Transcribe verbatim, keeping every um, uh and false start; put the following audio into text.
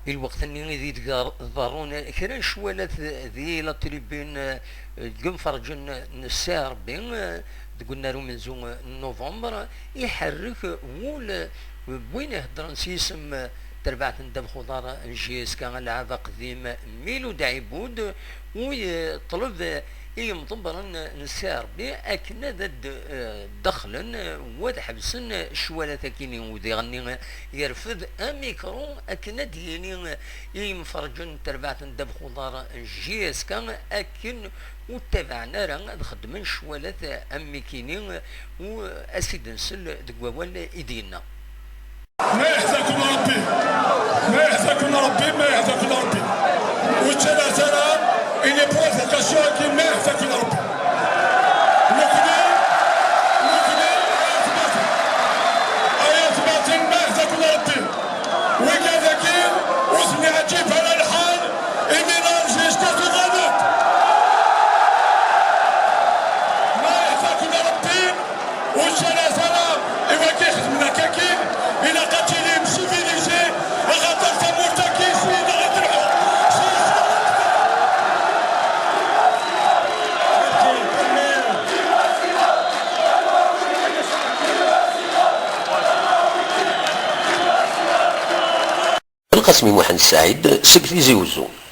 I lweqt-nni i deg ḍerrun kra n ccwalat di la tribune, eh, deg yimferǧen n Ssi Ṛebbi, eh, deg unnar umenzu n novembre, iḥerrek wul n win iheddren s yisem n terbaɛt n ddabex uḍar n J S K, Lɛab Aqdim, Milud Ɛibud, u yeṭleb i yimḍebbren n Ssi Ṛebbi akken ad d-, eh, ddexlen, eh, u ad ḥebsen ccwalat-akini. U diɣenni yerfed amikru akken ad d-yini i yimferǧen n terbaɛt n ddabex uḍar n J S K akken ur ttabaɛen ara ad xeddmen ccwalat am wikini, u ad s-id-nsel deg wawal i d-yenna. ما يحزنكم ربي، ما يحزنكم ربي، ما يحزنكم ربي. وتشالا سلام، il est provocation كي ما يحزنكم ربي. نكني، نكني، آيات باطل، آيات باطل، ما يحزنكم ربي. وكذاكي، وسمي عجيب على الحال، إني نرجع اشتاق غلط. ما يحزنكم ربي. وشنا سلام، إوا كيخدم لك كي، إلا قتلي مسيفيليزي، خاطر ثمورتك كي سيدة غتروح. Lqasmi Muḥend Saɛid seg Tizi Uzzu.